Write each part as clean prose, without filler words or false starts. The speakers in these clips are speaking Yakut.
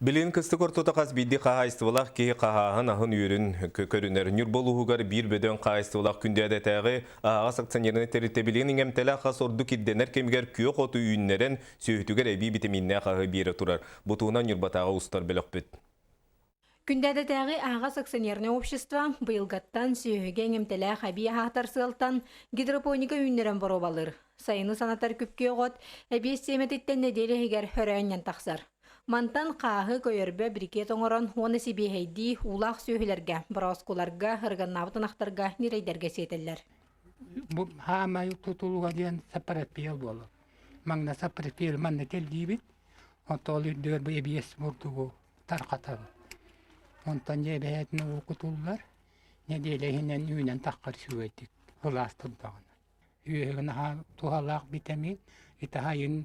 Билигин кыстык ортото хас биирдии хаһаайыстыбалаах киһи хаһааһын аһын-үөрүн көрүнэр. Ньурба улууһугар биир бөдөҥ хаһаайыстыбалаах Күндээдэтээҕи аһаҕас акционернай тэрилтэ билигин иҥэмтэлээх ас ордук ирдэнэр кэмигэр күөх оту үүннэрэн, сүөһүтүгэр эбии битэмииннээх аһы биэрэ турар. Бу туһунан Ньурбатааҕы устар бөлөхпүт. Күндээдэтээҕи аһаҕас акционернай общество быйылгаттан сүөһүгэ иҥэмтэлээх эбии аһаатар сыалтан гидропоника үүннэрэн боруобалыыр. Сайыны санатар күпкүөх от эбиэс сиэмэтиттэн нэдиэлэ иһигэр өрөөнньөн тахсар. Мантан хааһы, көйөрбө, брикет оҥорон уонна сибиэһэйдии уулаах сүөһүлэргэ, борооскуларга, ырыганнаабыт ынахтарга, ньирэйдэргэ сиэтэллэр. Бу хаамай тутулуга диэн сапарапиэл буолар. Маҥна сапарапиэл манна кэллиибит. Онтон үрдүгэр бу эбиэс бурдугу тарҕатабыт. Онтон дьэ эбэһээтин уу кутуллар. Нэдиэлэ иһинэн үүнэн таххар үчүгэйдик сылаас турдаҕына. Үөһүгү наһаа туһалаах битэмиин, итаһайын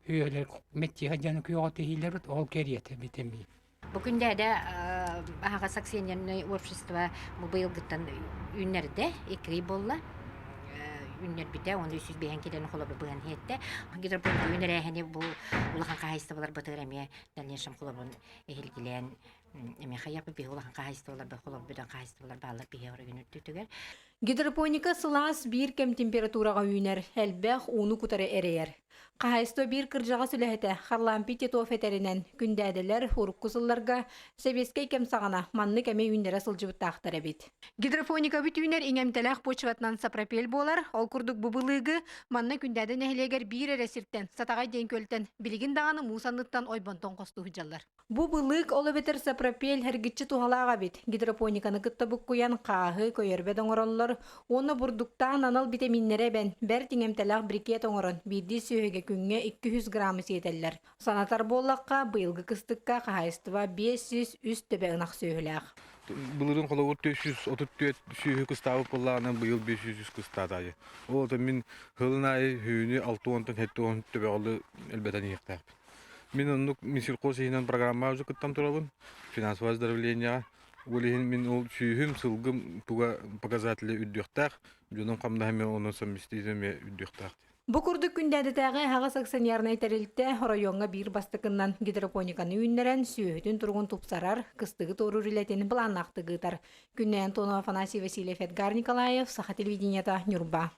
үөлэр мэччиһэ дьону күөҕэ түһүүлэрбит ол кэриэтэ битэмиин. Бу күндээдэ аһаҕас акционернай общество бу быйылгыттан үүннэрдэ, икки ый буолла. Үүннэрбитэ, уонна 305 килоны холобур быһан иһиэттэ. Гидропоника үүнэрээһини бу улахан хаһаайыстыбаларбытыгар эмиэ дальнейшем холобурун эһилгилээн эмиэ хайыахпыт биһи улахан хаһаайыстыбалар холобур хаһаайыстыбалар бааллар биһи оройун үрдүтүгэр. Гидропоника сылаас биир кэм температураҕа үүнэр, элбэх ууну кутары эрэйэр. Хаһаайыстыба биир кырдьаҕас үлэһитэ Харлампий Титов этэринэн, күндээдэлэр урукку сылларга сэбиэскэй кэм саҕана маннык эмэ үүннэрэ сылдьыбыттаахтар эбит. Гидропоника үүнэр иҥэмтэлээх почватынан сапропель буолар. Ол курдук бу былыыгы манна Күндээдэ нэһилиэгэр биир эрэ сиртэн, Сатаҕай диэн күөлтэн, билигин даҕаны муус анныттан ойбонтон хостуу сылдьаллар. Бу былыык, ол эбэтэр сапропель эргиччи туһалаах эбит. Гидропониканы кытта буккуйан хааһы, көйөрбөт оҥороллор уонна бурдуктаан анал битэмииннэри эбэн, бэрт иҥэмтэлээх брикет оҥорон, биирдии сүөһүгэ күҥҥэ 200 граммы сиэтэллэр. Санатар буоллахха, быйылгы кыстыкка хаһаайыстыба 503 төбө ынах сүөһүлээх. Былырыын холобур 434 сүөһү кыстаабыт буоллаҕына, быйыл 500 кыстаатаайы. Ол отон мин сылын аайы сүүнү 60-тан 70 төбөҕөлү элбэтэн иһиэхтээхпин. Мин оннук Минсельхоз иһинэн программаҕа уже кыттан турабын, финансовое оздоровлениеҕа. Ол иһин мин ол сүүһүм, сылгым туга показатели үрдүөхтээх, дьонум хамнаһа эмиэ онон совместить эмиэ үрдүөхтээх. Бу курдук Күндээдэтээҕи аһаҕас акционернай тэрилтэ оройуоҥҥа биир бастакыннан гидропониканы үүннэрэн, сүөһүтүн туругун тупсарар, кыстыгы туоруур үлэтин былааннаахтык ыытар. Күннэй Антонова, Афанасий Васильев, Эдгар Николаев, Саха телевидениета, Ньурба.